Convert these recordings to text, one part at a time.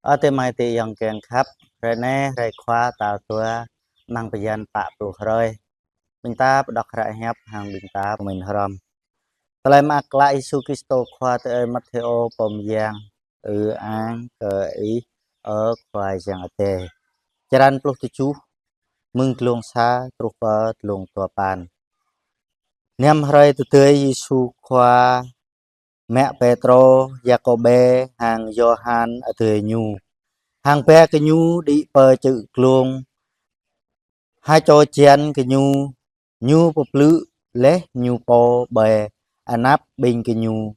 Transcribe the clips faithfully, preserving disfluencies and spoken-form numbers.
Ơ adơi amai adơi ayŏng kiăng khăp, hrơi anai hrơi Khua tal dua, amăng bơyan pă pluh hrơi. Ƀing ta pơđŏk hră hiăp hăng ƀing ta pơmĭn hrŏm. Tơlơi mơak klă Yêsu Kristô Khua tui Ơi Matthêô pô mơyang. Ư-ang kơ Ih, ơ Khua Yang Adai. Črăn pluh tơjuh, mơ̆ng glông sa truh pơ glông duapăn. Năm hrơi tơdơi Yêsu Khua mă Pêtrô, Yakôbê hăng Yôhan adơi ñu, hăng ba gơñu đĭ pơ čư̆ glông. Ha čô jăn gơñu, Ñu pơblư̆ laih Ñu pô ƀơi anăp ƀing gơñu: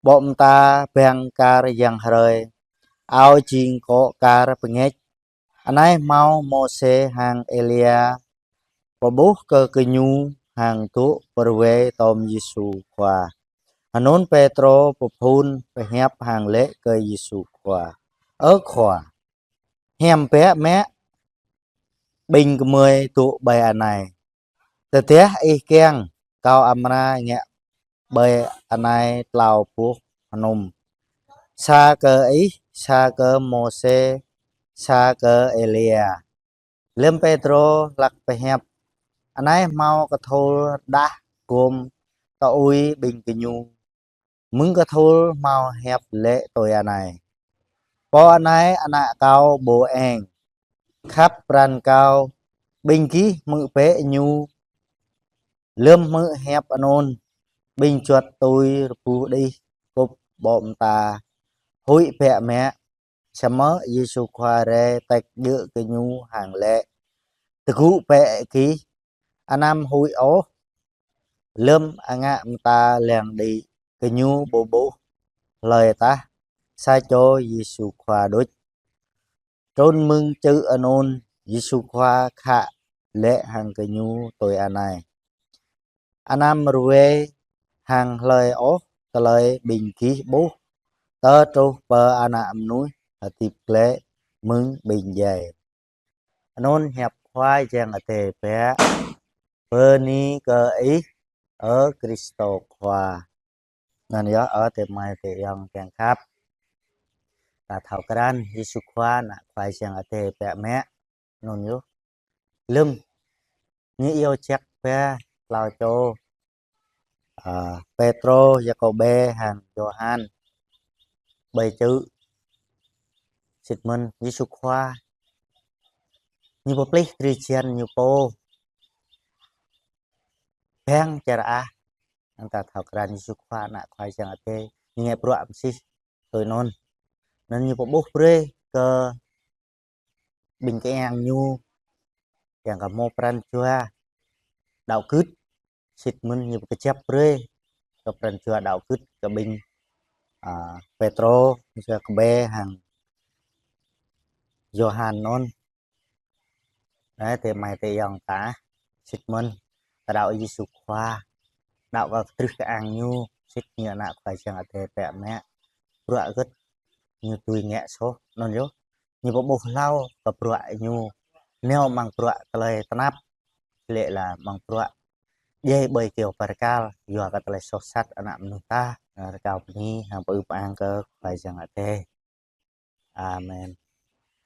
Ƀô̆ mơta bang kar yang hrơi, ao jing akŏ kar pơngač. Anai hmâo Môsê hăng Êlia pơƀuh kơ gơñu hăng dŏ pơruai tŏm Yêsu Khua. Anŭn Pêtrô pơphun pơhiăp hăng laĭ kơ Yêsu Khua: Ơ Khua, hiam biă mă ƀing gơmơi dŏ ƀơi anai. Tơdah Ih kiăng, kâo amra ngă ƀơi anai klâo boh hơnŭm: sa kơ Ih, sa kơ Môsê, sa kơ Êlia. Lơm Pêtrô hlak pơhiăp, anai hmâo kơthul rơđah gôm tơui ƀing gơñu. Mơ̆ng kơthul hmâo hiăp laĭ tui anai: Pô anai Ană Kâo ƀô-eng, khăp pran Kâo, ƀing gih hmư̆ bĕ Ñu. Lơm hmư̆ hiăp anŭn, ƀing juăt tui rơbuh đih kŭp ƀô̆ mơta, huĭ biă mă. Samơ̆ Yêsu Khua rai tĕk djơ̆ gơñu hăng laĭ: Tơgŭ bĕ gih, anăm huĭ ôh. Lơm angak mơta lăng đĭ, gơñu ƀu ƀuh hlơi tah, sa čô Yêsu Khua đôč. Trŭn mơ̆ng čư̆ anŭn, Yêsu Khua khă laĭ hăng gơñu tui anai: Anăm ruai hăng hlơi ôh tơlơi ƀing gih ƀuh, tơl truh pơ Ană Mơnuih hơdip glaĭ mơ̆ng ƀing djai. Anŭn hiăp Khua Yang Adai biă. Bơni kơ Ih, ơ Kristô Khua. Anŭn yơh, ơ adơi amai adơi ayŏng kiăng khăp, ta thâo krăn Yêsu Khua Ană Khua Yang Adai biă mă. Anŭn yơh. Lơm Ñu iâu jak ba klâo čô, a, Pêtrô, Yakôbê hăng Yôhan ƀơi čư̆. Sĭt mơ̆n Yêsu Khua Ñu pơplih drơi jăn Ñu pô bang čar ah. Anŭn ta thâo krăn Yêsu Khua Ană Khua Yang Adai, Ñu ngă bruă mơsih tui anŭn. Anŭn Ñu pơƀuh brơi kơ ƀing kiăng Ñu, kiăng kơ hmâo pran jua đaŏ gưt. Sĭt mơ̆n Ñu pơkơjăp brơi kơ pran jua đaŏ gưt kơ ƀing, a, Pêtrô, Yakôbê hăng Yôhan anŭn. Anai adơi amai adơi ayŏng ta, sĭt mơ̆n ta đaŏ Yêsu Khua, đaŏ kơ kơdrưh kơang Ñu, sĭt Ñu Ană Khua Yang Adai biă mă. Bruă hơget Ñu tui ngă soh, anŭn yơh. Ñu pơƀuh hlâo kơ bruă Ñu, nao amăng bruă tơlơi tơnap, lĕ la amăng bruă djai ƀơi kơyâo bơrkal, yua kơ tơlơi soh sat ană mơnuih ta. Rơkâo bơni hăng pơư pơang kơ Khua Yang Adai. Amen.